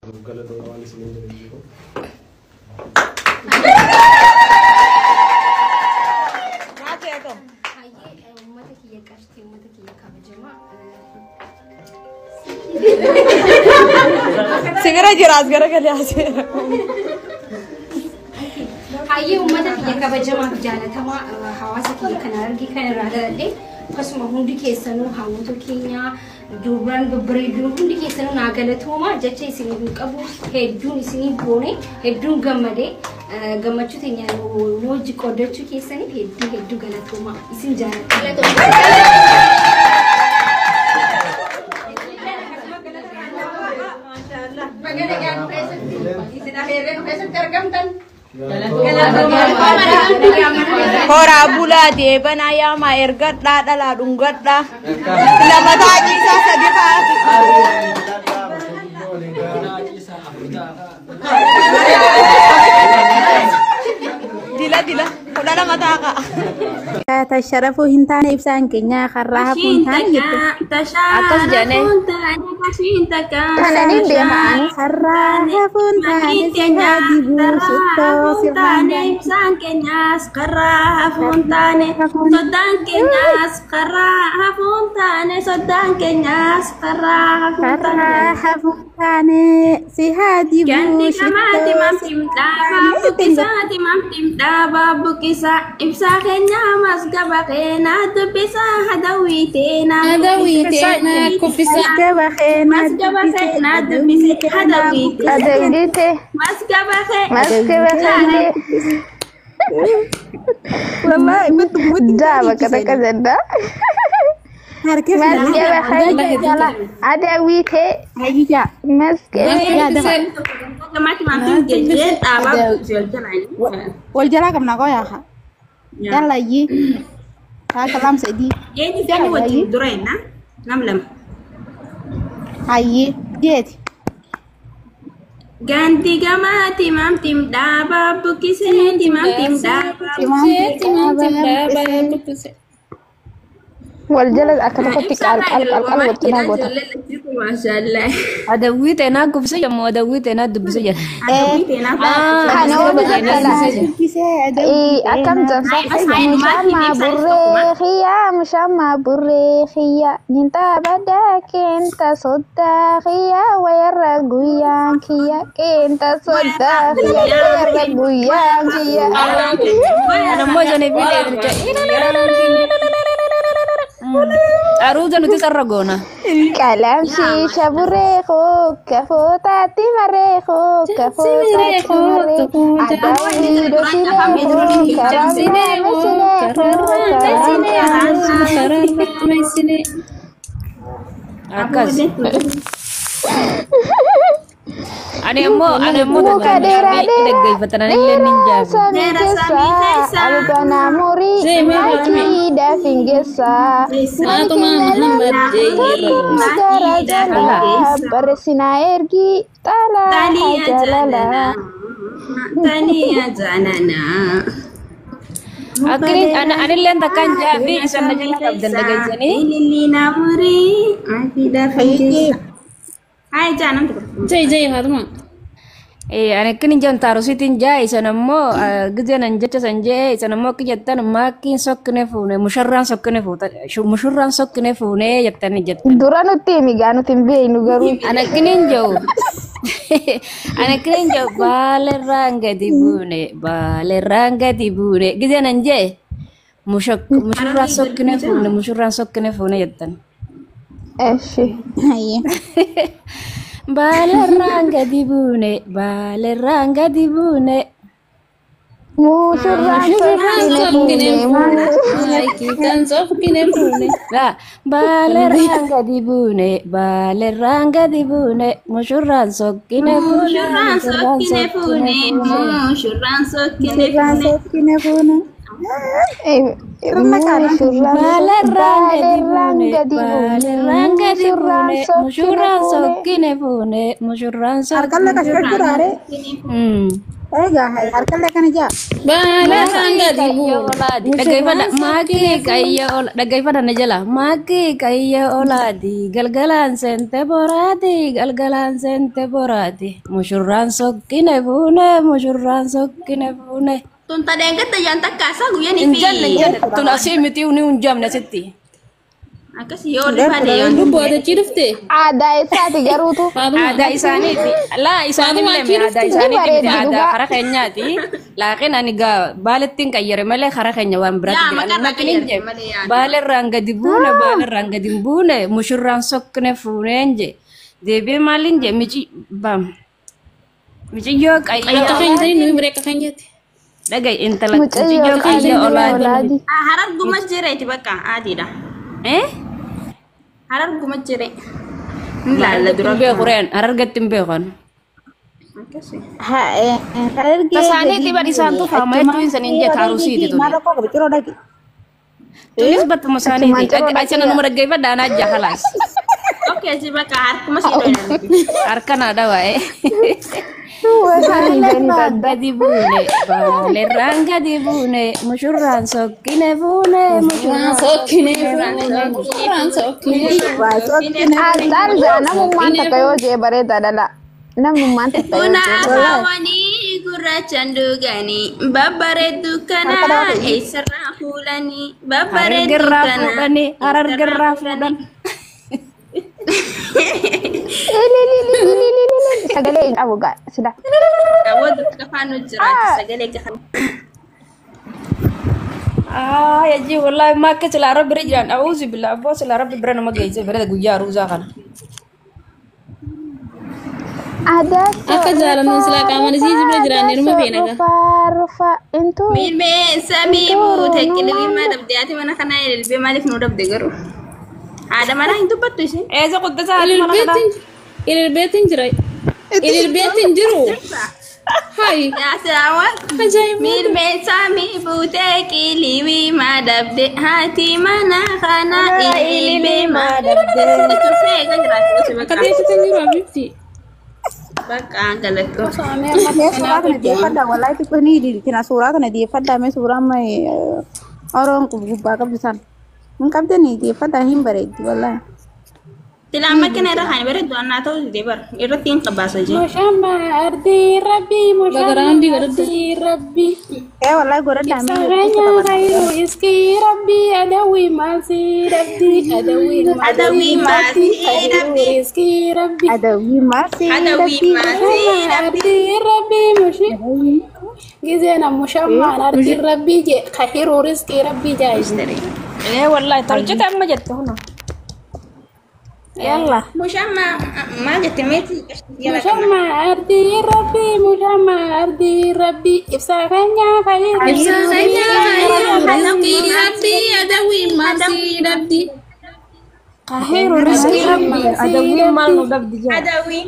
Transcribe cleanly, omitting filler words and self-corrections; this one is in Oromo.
Nuuf galatooma waan isiniin jedhu hin jiru. Hayyee, uummata kiyya qashtii, uummata kiyya kabajamaa. Si bira jira, as garagalee haasa'eera. Hayyee, uummata kiyya kabajamaa fi jaalatamaa, hawaasa kiyya kana argee kan irraa daladhe, akkasuma hundi keessanuu, hawwata keenya dubraan babbareeduun, hundi keessanuu naa galatooma jecha isinii hin qabu. Hedduun isinii boone, hedduun gammadee, gammachuu teenya nu wajji qoodachuu keessaniif hedduu hedduu galatooma, isin jaalladha. Baga nagaan keessatti isin afeerree nu keessatti argamtan. Horaa bulaa, deebanaa, yaamaa, ergadhaa, dhalaa dhungadhaa. Lama taaqiisaa, sadi fa'aa. Dila dila 12 taaqa. Tasharafuu hin taane, ibsaan keenya karraa hafuu hin taane jette. Akkas jedhane. Kana ni deemaan karraa hafuu hin taane si haa dibuu shittoo sirnaan. Ibsaan keenyas karaa hafuun taane, soddaan keenyas karaa hafuun taane, soddaan keenyas karaa hafuun Karraa taane. hafuu hin taane si haa dibuu Gandi kamaati shittoo mamtim dhaabaa buqqisaati, mamtim dhaabaa buqqisa, ibsaa keenya masgaba keenaa dubbisaa, hadawwii teenaa. Hadawwii teenaa kuffisa. Masgaba keenaa. Masgaba keenaa dubbise, hadawwii teenaa. Adawwite. Masgaba keenaa. Maskaba keenya. Wallahi mutu mutu. Jaa bakka takka jedha. Maskaba keenya. Adawwite. Hayya. Maskaba. Kamaati mamtim jejjee dhaabaa buqqise wal jalaa. Wal jalaa qabna qoyaa. Yalla yi. Taa kalam sadii. Eenyu fi wajjin dura jenna? Nam lama. Hayyi. Jeeti. Gandi gamaati mamtim dhaabaa buqqiseeti, mamtim dhaabaa. Wal jala akka tokkotti qaal qaal qaal qaal wal cinaa goota. Maashaallah. Adawwii teenaa kuffise jedhamu, adawwii teenaa dubbise jedha. Kana oolu jattala. Akkam jabsa. Mushama burree xiyyaa, mushama burree xiyyaa. Ninta badaa keenta soddaa xiyyaa, wayarra guyyaan kiyya. Keenta soddaa xiyyaa, wayarra guyyaan kiyya. Ammoo isanii fi aruuza nuti sarara goona. Qalamshiisha burree koo kafootaatti marree koo kafootaatti marree. Adawwii dhosinee koo kararraa mesinee koo kararraa mesinee. Akkas. Ani ammoo Muka dheeraa dhaggeeffatan anillee nin dheeraa jaabu. Samii keessa albanaa murii makiidha fingeessa. Gara jalaa barreessinaa ergi xalaa Taliya jaalala. jaalala. Taliya jaalala. Akkini anilleen takkaan jaafi isan na jala qabdan dhageessanii. Ililli namurii makiidha fingeessa. Hai jaa namti tokko. Jai jai Fatuma. Ani akkini jaan taarusiitiin jaa, isan ammoo gizeen an jecha san jee, isan ammoo akka jettan maakkiin sokkine fuune, musharraan sokkine fuuta, mushurraan sokkine fuune jettanii jettan. Dura nutti himi gaa, nuti hin beeknu garuu. Ani akkiniin jiru. Ani akkiniin jiru, baalerraan gadi buune, baalerraan gadi buune gizeen an jee, mushurraan sokkine fuune, mushurraan sokkine fuune jettan. Eshi. Hayya. Baalerraan gadi buune, baalerraan gadi buune. Mushurraan sokkine fuune. Maakiitaan sokkine fuune. Laa, baalerraan gadi buune, baalerraan gadi buune, mushurraan sokkine fuune, Mushurraan sokkine fuune. Mushurraan sokkine Mushurraan fuune. sokkine fuune. Baalerraan gadi Baalerraan buune, gadi buune. baalerraan gadi Mushurraan buune, sokkine mushurraan fuune. sokkine fuune, mushurraan Harkaan sokkine. laqa shashuraare. Egaa harkallee kana jaa. Baalerraan gadi buune. Dhaggeeffadha maakii qayya ola dhaggeeffadha na jala maakii qayya olaati galgalaan seente boraati galgalaan seente boraati mushurraan sokkine fuune mushurraan sokkine fuune. Tun tadeen gadda jaan takkaasaa guyyanii Hin fi janne hin janne tun asii miti ni hin jamne asitti. Akkasii yoo rifaate yoo Lubbu ati dhufte. Aadaa isaati garuutu. Aadaa isaaniiti. Laa isaanillee Faatuma aadaa achi Ni isaaniiti miti bareeddi aadaa dhugaa. hara keenyaati. Laakiin ani gaa baalettiin qayyare malee hara keenya waan biraatti Yaa jira. maqarraa Makin hin qayyarte jee malee yaada. baalerraan gadi buune baalerraan gadi hin buune mushurraan sokkine fuuneen jee deebi'ee maaliin jee mici baam miciyyoo qayya Akka keenya olaati sanii nuyi biree akka keenyatti. dhagaye intala Mucayyoo miciyyoo qayya qayyoo olaati. olaati. Hararguma jireeti bakka adiidha. Eh? Hararguma jire. Ni laalla Harargatti dura. hin beeku reen harargatti hin beekan. Akkasii. Harargee Tasaaniitti gadi bar isaantu buune faama achumaan hedduu isaniin jee harargee taarusiiti maal tuni. rakkoo qaba ciroo dhaqi. Tunis battuma Achumaan isaaniiti. ciroo Achana dhaqee. numa dhaggeeffadha anaa jaa halaas. Okay, si bakka harkuma si dhoyna. Harka naa dhawaa'e. Waan Baalerraan adda. gadi buune baalerraan gadi buune mushurraan sokkine fuune Mushurraan mushurraan sokkine sokkine fuune. fuune. Mushurraan sokkine. Waa sokkine Asxaan jaa namummaan Sokkine takka yoo fuune. jee bareeda dhala. Namummaan takka yoo Buna jee. wallahi. afaawanii gurraachaan dhuganii babbareeddu Harka kana dhawaate. eessarraa fuulanii babbareeddu Harargerraa kana fuudhanii eessarraa harargerraa fuulanii. fuudhan. Ilililililililil. Sagalee hin qabu gaa sila. Daawwatu qafaan nu jiraatu sagalee gahaa. Ah yajii wallahi ma akka silaa rabbi bira jiran a'uuzu billah abboo silaa rabbi bira nama geesse bareda guyyaa aruuzaa kana. Aadaa Akka jaalannuun silaa rufaa qaamaan isii rufaa jibra aadaa jiraannee numa feena gaa. rufaa rufaa intuu Miilmee samii intuu buute numaan qilxii dhabde ati mana kanaa ililbee maaliif nu dhabde garuu? Haadha manaa hin dubbattu isheen. Eessa quddasaa haati mana kanaa? Ililbeetiin ililbeetiin jira. Ililbeetiin jiru. Hayi. Yaa silaa Ajaa'iba. Miilmee samii buute qilxii maa dhabde haati mana kanaa ililbee maa dhabde. Turtee eegaa jiraatu Akka bakka. teessisan jiru abibti. Bakka galatoo. Mee suuraa kana dhiyeeffadhaa wallahi xiqqoo ni ililchina suuraa kana dhiyeeffadhaa mee suuraa amma oroon gubbaa qabdu sana. Hin qabdanii dhiyeeffadhaa hin bareeddi wallahi. Silaa makina irra kan bareeddu annaa ta'uu dide bara irratti hin qabaasa jee. Mushama ardi rabbi mushama Bagaraandi godhadhu. ardi rabbi Ee wallahi godhadhaa mee Ibsa keessa keenya taphataa. khayru iski rabbi adawi maasi rabbi adawi Adawii maasi rabbi maasii khayru dhabdi. iski rabbi Adawwii maasii Adawii dhabdii. maasii Mushama dhabdi. ardi rabbi mushi gizena mushama ardi rabbi je khayru rizqi rabbi jaa Ee wallahi tolchite amma jette huna. yalla Mushama maal jette meeti jala kana. Mushama ardi rabbi mushama ardi rabbi ibsa keenya khayru Ibsa rizqi keenya khayru rabbi rizqii rabbi adawii maasii dhabdi. Khayru rizqi rabbi Mushama adawwiin maal rabbi nu dhabdi jaa. Adawii